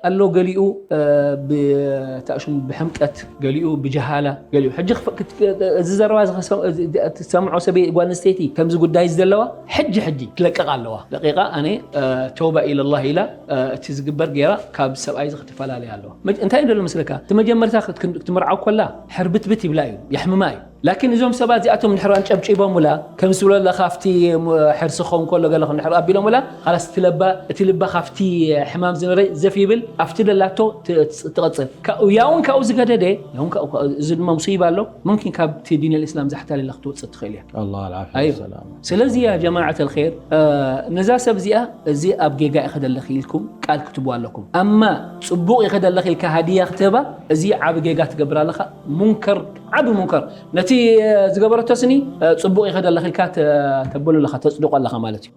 ኣሎ። ገሊኡ ብታሽሙ ብሕምቀት፣ ገሊኡ ብጀሃላ፣ ገሊኡ ሕጂ እዚ ዘረባ ትሰምዖ ሰበይ ጓል ኣንስተይቲ ከምዚ ጉዳይ ዘለዋ ሕጂ ሕጂ ትለቀቕ ኣለዋ። ደቂቃ ኣነ ተውባ ኢለላህ ኢላ እቲ ዝግበር ገይራ ካብ ሰብኣይ እዚ ክትፈላለይ ኣለዋ። እንታይ ደሎ መስለካ? እቲ መጀመርታ ክትምርዓው ኮላ ሕርብትብት ይብላ እዩ፣ የሕምማ እዩ። ላኪን እዞም ሰባት እዚኣቶም ንሕራን ጨብጪቦም ውላ ከም ስብሎ ለካ ኣብቲ ሕርሲ ኸውን ከሎ ገለ ንሕር ኣቢሎም ውላ ላስ እቲ ልባ ካብቲ ሕማም ዝነበረ ዘፍ ይብል ኣብቲ ደላቶ ትቐፅል። ያውን ካብኡ ዝገደደ እዚ ድማ ሙስይባ ኣሎ። ሙምኪን ካብቲ ዲን ልእስላም ዛሕታ ሌላ ክትወፅእ ትኽእል እያ። ስለዚ ያ ጀማዓት ልር ነዛ ሰብ እዚኣ እዚ ኣብ ጌጋ ይኸደለኺ ኢልኩም ቃል ክትቡ ኣለኩም። ኣማ ፅቡቕ ይኸደለኺ ኢልካ ሃዲያ ክትህባ እዚ ዓብ ጌጋ ትገብር ኣለኻ። ሙንከር ዓብ ሙንከር ነቲ ዝገበረቶ ስኒ ፅቡቕ ይኸደለኺ ኢልካ ተበሉ ኣለኻ፣ ተፅድቆ ኣለኻ ማለት እዩ።